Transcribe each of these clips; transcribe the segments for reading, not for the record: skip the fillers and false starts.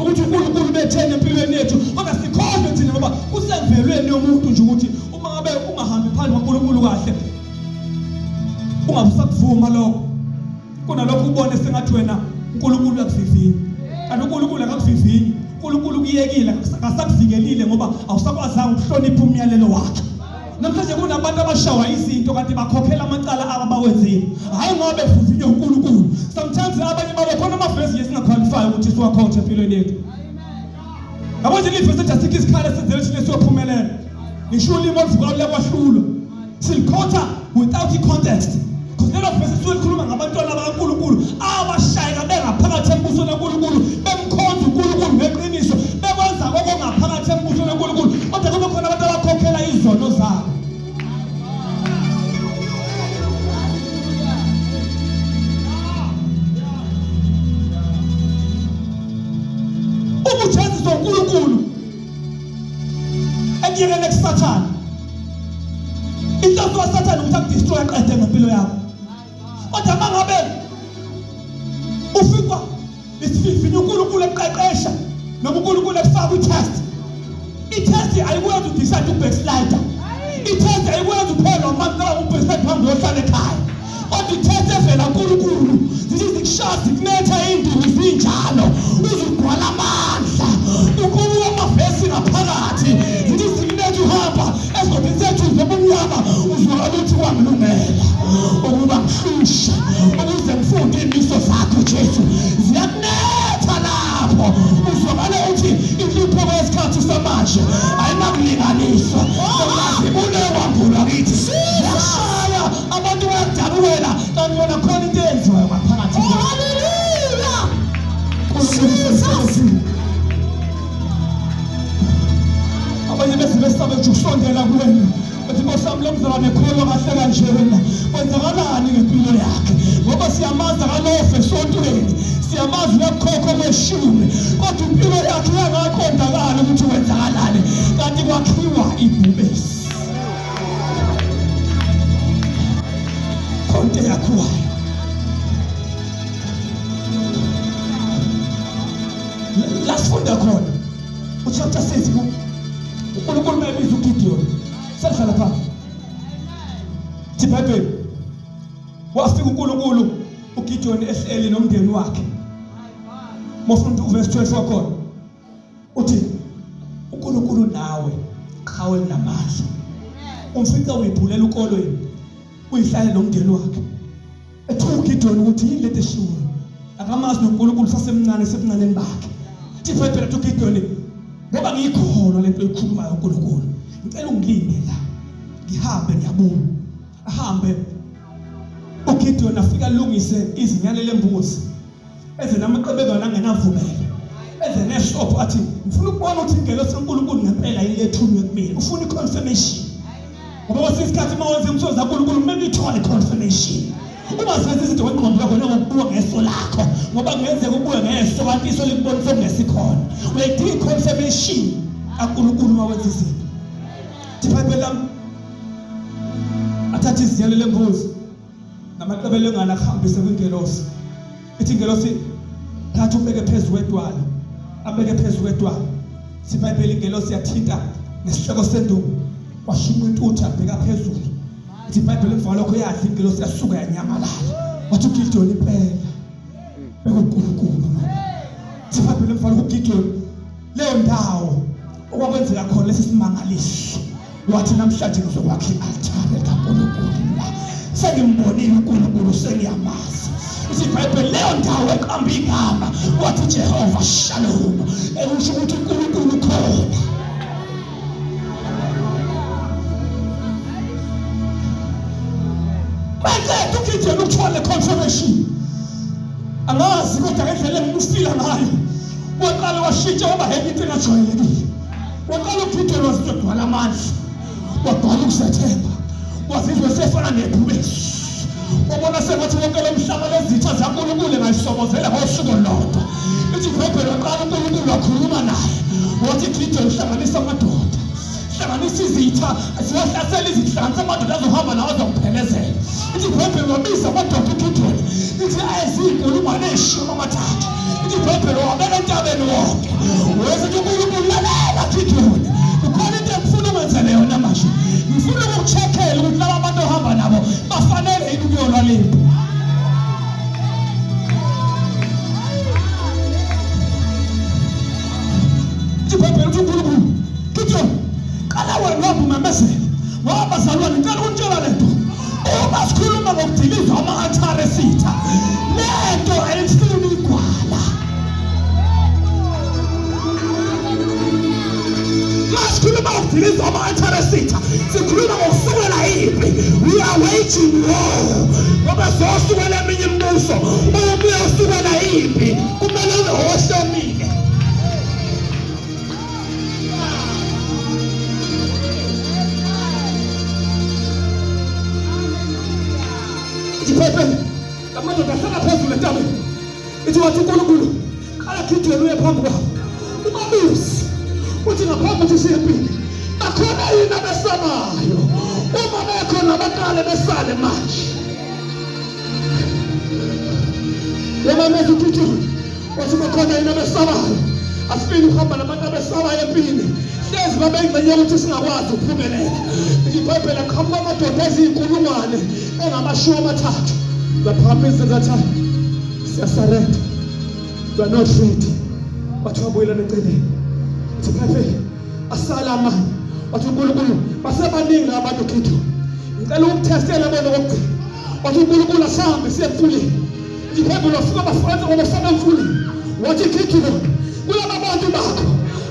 ukuthi uNkulunkulu betheni empilweni yethu, kodwa sikhohlwe thina ngoba kusemvelweni yomuntu nje ukuthi uma ngabe ungahambi phambi kwaNkulunkulu kahle ungabe usakuvuma lokho. Kunalokho ubone sengathi wena uNkulunkulu uyakuvivinya, kanti uNkulunkulu akakuvivinyi. uNkulunkulu ukuyekile, akasakuvikelile ngoba awusakwazanga ukuhlonipha umyalelo wakhe. Namhlanje kunabantu abashawa izinto kanti bakhokhela amacala abo abawenzile, hhayi ngoba bevivinywe uNkulunkulu. Sometimes abanye babo khona amavesi esingakhwalifayo ukuthi siwakhothe empilweni yethu. Yabo nje livesi ethi asikho isikhali esenzele thina siyophumelela. Ngisho ulimi oluvukayo luyakwahlulwa. Silikhotha without i-context. Because lelo vesi lisuke likhuluma ngabantwana bakaNkulunkulu abashayeka bengaphakathi embusweni kaNkulunkulu, bemkhonza uNkulunkulu ngeqiniso, bekwenza okungaphakathi embusweni kaNkulunkulu, kodwa kube khona abantu abakhokhela izono zabo. Ukujeziswa uNkulunkulu ekuyekele kuSathane. Inhloso kaSathane ukuthi akudestroy aqede ngempilo yakho. Kodwa uma ngabe ufikwa isivivinyo uNkulunkulu ekuqeqesha noma uNkulunkulu ekufaka kwi-test, i-test ayikwenzi udecide ubackslider. I-test ayikwenzi uphelwa amandla ubackslide phambi kohlala ekhaya. Kodwa i-test evela kuNkulunkulu zithi zikushaya zikunetha iy'nduku zinjalo uzugcwala amandla ukubuka amavesi ngaphakathi zithi zikunetha uhamba esigodini sethu zobumnyama uzwakala ukuthi kwangilungela ukuba ngihlushe ukuze ngifunde iy'miso zakho Jesu ziyakunetha lapho uzwakala uthi inhlupheko yesikhathi samanje ayinakulinganiswa nokazibule wambulwa kithi ziyakushaya abantu bayakudabukela kanti wena khona into eyenziwayo ngaphakathi. Oh, hallelujah. Jesus. Abanye bese besabe nje ukusondela kuwena bathi nkosi yami lo mzalwane kholwa kahle kanje wena kwenzakalani ngempilo yakhe ngoba siyamazi akalofe esontweni siyamazi uyakukhokha okweshumi kodwa impilo yakhe iyangaqondakali ukuthi kwenzakalani kanti kwakhiwa ibhubesi khonto eyakhiwayo la sifunda khona uchapter 6 uNkulunkulu mayebiza uGideon sehlala phansi thi iBhayibheli wafika uNkulunkulu uGideon ehleli nomndeni wakhe mofunda uverse 12 wakhona uthi uNkulunkulu nawe qhawe elinamandla umfica uyibhulela ukolweni uyihlale nomndeni wakhe ethuka uGideon ukuthi yini lento eshiwoyo akamazi noNkulunkulu sasemncane sebuncaneni bakhe thi iBhayibheli athi uGideon ngoba ngiyikholwa lento oyikhulumayo uNkulunkulu ngicela ungilinde la ngihambe ngiyabuya ahambe uGideon afika alungise izinyane lembuzi eze namaqebelwana angenavumelo eze neshophu athi ngifuna ukubona ukuthi ingelosi kaNkulunkulu ngempela yini lethunywe kumina ufuna i-confirmation ngoba kwesinye isikhathi uma wenza umsebenzi kaNkulunkulu kumele uyithole i-confirmation ungazenzi izinto ngengqondo yakho njengokubuka ngeso lakho ngoba kungenzeka ubuke ngeso kanti iso likubonisa okungesikhona uyayidinga i-confirmation kaNkulunkulu uma wenza izinto ibhayibheli lami athathe izinyane lembuzi namaqebelo engane akuhambise kwingelosi ithi ingelosi thatha ubeke phezu kwedwala abeke phezu kwedwala sibhayibheli ingelosi yathinta ngesihloko senduku kwashuma intuthu yabheka phezulu ithi ibhayibheli emva kwalokho yadla ingelosi yasuka yanyamalala wathi uGideon impela bekuNkulunkulu ithi ibhayibheli emva kwalokho uGideon leyo ndawo okwakwenzeka khona lesi simangaliso wathi namhlanje ngizokwakha i-altare likaNkulunkulu la sengimbonile uNkulunkulu sengiyamazi ithi ibhayibheli leyo ndawo eqamba igama wathi Jehova Shalom ekusho ukuthi uNkulunkulu ukhona Maqeda uGideon ukuthola le confirmation angazi kodwa ngendlela engikufila ngayo waqala washintsha waba henye into engajwayelekile waqala uGideon wazizwa egcwala amandla wagcwala ukuzethemba wazizwa esefana nebhubesi wabona sengathi wonke lo mhlaba lezitha zaNkulunkulu engayisobozela ngosuku olulodwa ithi ibhayibheli waqala uNkulunkulu wakhuluma naye wathi Gideon hlanganisa amadoda hlanganisa izitha ziyohlasela izitha hlanganisa amadoda azohamba nawo azokuphelezela ithi ibhayibheli wabiza amadoda uGideon ithi ayeziyinkulungwane eyishumi amathathu Ithi ibhayibheli wabeka entabeni wonke. Wese uNkulunkulu lalela Gideon, kukhona into engifuna ungenzele yona manje. Ngifuna ukukucheckela ukuthi laba bantu ohamba nabo bafanele yini ukuyolwa lempi. Ithi ibhayibheli uthi uNkulunkulu, Gideon, qala wena uhambe umemezele. Ngoba bazalwane, ngicela ukunitshela lento. Uma sikhuluma ngokudiliza ama-altare esitha, lento ayifuni igwala. Masikhuluma ngokudiliza ama-altare esitha, sikhuluma ngokusukela impi. We are waging war. Ngoba siyosukela eminye imibuso. Uma uyosukela impi, kumele ube ohlomile. Ithi ibhayibheli, amadoda ahlala phezulu entabeni. Ithi wathi uNkulunkulu, qala Gideon uye phambi kwabo. Ubabuze uthi ngaphambi ukuthi siye empini, bakhona yini abesabayo? Uma bekhona baqale besale manje. Yamameza uGideon wathi bakhona yini abesabayo? Asifuni ukuhamba nabantu abesabayo empini. Hlezi babe ingxenye yokuthi singakwazi ukuphumelela. Ithi ibhayibheli aqhamuka amadoda eziyizinkulungwane engama-30. Baphakamisa zathi siyasurrender. We are not ready. Wathi wabuyela eceleni. Ithi ibhayibheli asala amanye. Wathi uNkulunkulu basebaningi abantu Gideon. Ngicela ukukuthestela bona kokugcina. Wathi uNkulunkulu asambe siye emfuleni. Ibhayibheli wafika bafana wabafana emfuleni. Wathi Gideon, kulaba bantu bakho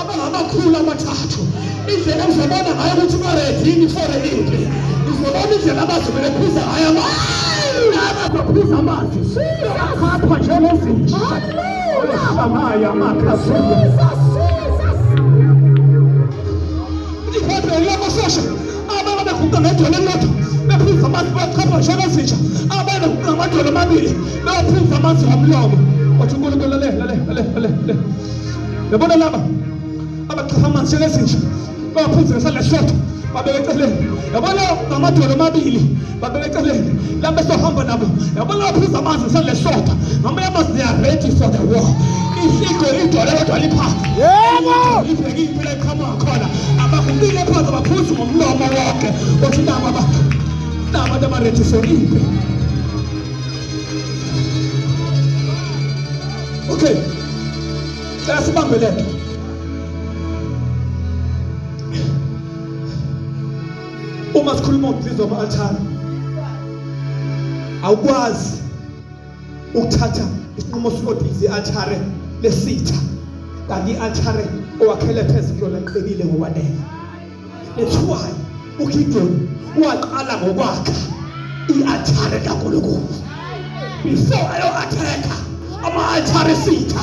abangamakhulu amathathu, indlela engizobona ngayo ukuthi baready yini for impi, ngizobona indlela abazobe bephuza ngayo amanzi. Abazophuza amanzi bachapha njengezinja. Shamaya amakhasuya. Jesus, Jesus. Ibhayibheli lamasosha abanye beguqa ngedolo elilodwa bephuza amanzi bachapha njengezinja, abanye beguqa ngamadolo amabili beyaphuza amanzi ngomlomo. Wathi uNkulunkulu, le le le le le le, yabona laba abachapha amanzi njengezinja bawaphuza ngesandla esisodwa babeke eceleni, yabona ngamadolo amabili babeke eceleni, laba esohamba nabo, yabona baphuza amanzi ngesandla esisodwa, ngamanye amazwi they are ready for the war. Ihligo idolo kodwa liphansi. Yebo. Libheke impilo eqhamuka khona. Abaguqile phansi, abaphuzi ngomlomo wonke. Wathi nabo abantu, nabantu abaready for impi. Okay, cela sibambe lento. Uma sikhuluma ngokudilizwa ama-altare, awukwazi ukuthatha isinqumo sokudiliza i-altare lesitha kanti i-altare owakhele phezu kuyona liqinile ngokwanele. That's why uGideon waqala ngokwakha i-altare kaNkulunkulu before ayo-attack-a ama-altare esitha.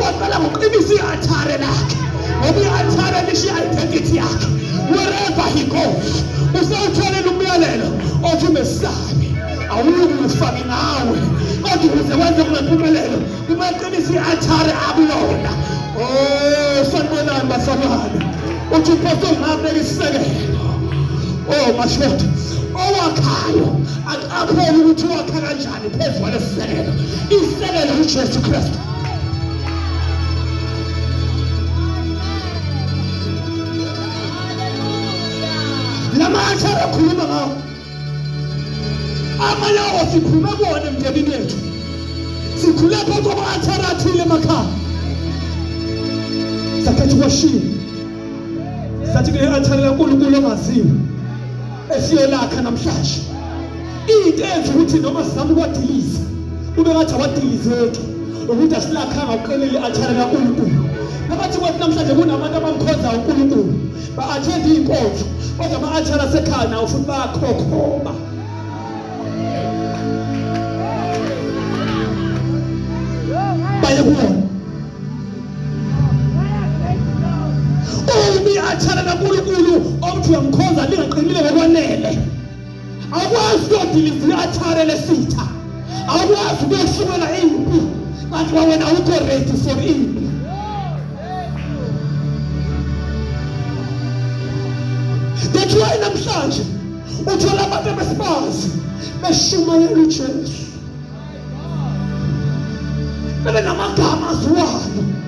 Waqala ngokuqinisa i-altare lakhe, ngoba i-altare lisho i-identity yakhe wherever he goes. Usewutholile umyalelo othi ungesabi, awuyukufa, nginawe, kodwa ukuze wenze kunempumelelo kumele qinisa i-altare akulona. Oh, sanibonani bazalwane. Uthi umpostoli ngabeka isisekelo. Oh mashoda, owakhayo aqaphele ukuthi wakha kanjani phezu kwalesisekelo. Isisekelo uJesu Kristu. Lama-altare akhuluma ngawo, amanye awo siphume kuwona emndenini yethu. Sikhule phansi kwama-altare athile emakhaya, sakhetha ukwashiya, sathi kule altare kaNkulunkulu ongaziwa esiyolakha namhlanje. Into enza ukuthi noma sizama ukwadiliza kube ngathi awadilizeki ukuthi asilakhanga uqinile i-altare kaNkulunkulu. Phakathi kwethu namhlanje kunabantu abamkhonzayo uNkulunkulu, ba-attend iy'nkonzo, kodwa ama-altare asekhaya nawo futhi bayakhokhoba. Baye kuwona. Uma i-altare kaNkulunkulu othi uyamkhonza lingaqinile ngokwanele, awukwazi ukuyodiliza i-altare lesitha, awukwazi ukuyosukela impi kanti kwawena awukho ready for impi. That's why namhlanje uthola abantu abesibazi beshumayela uJesu. Bebe namagama aziwayo.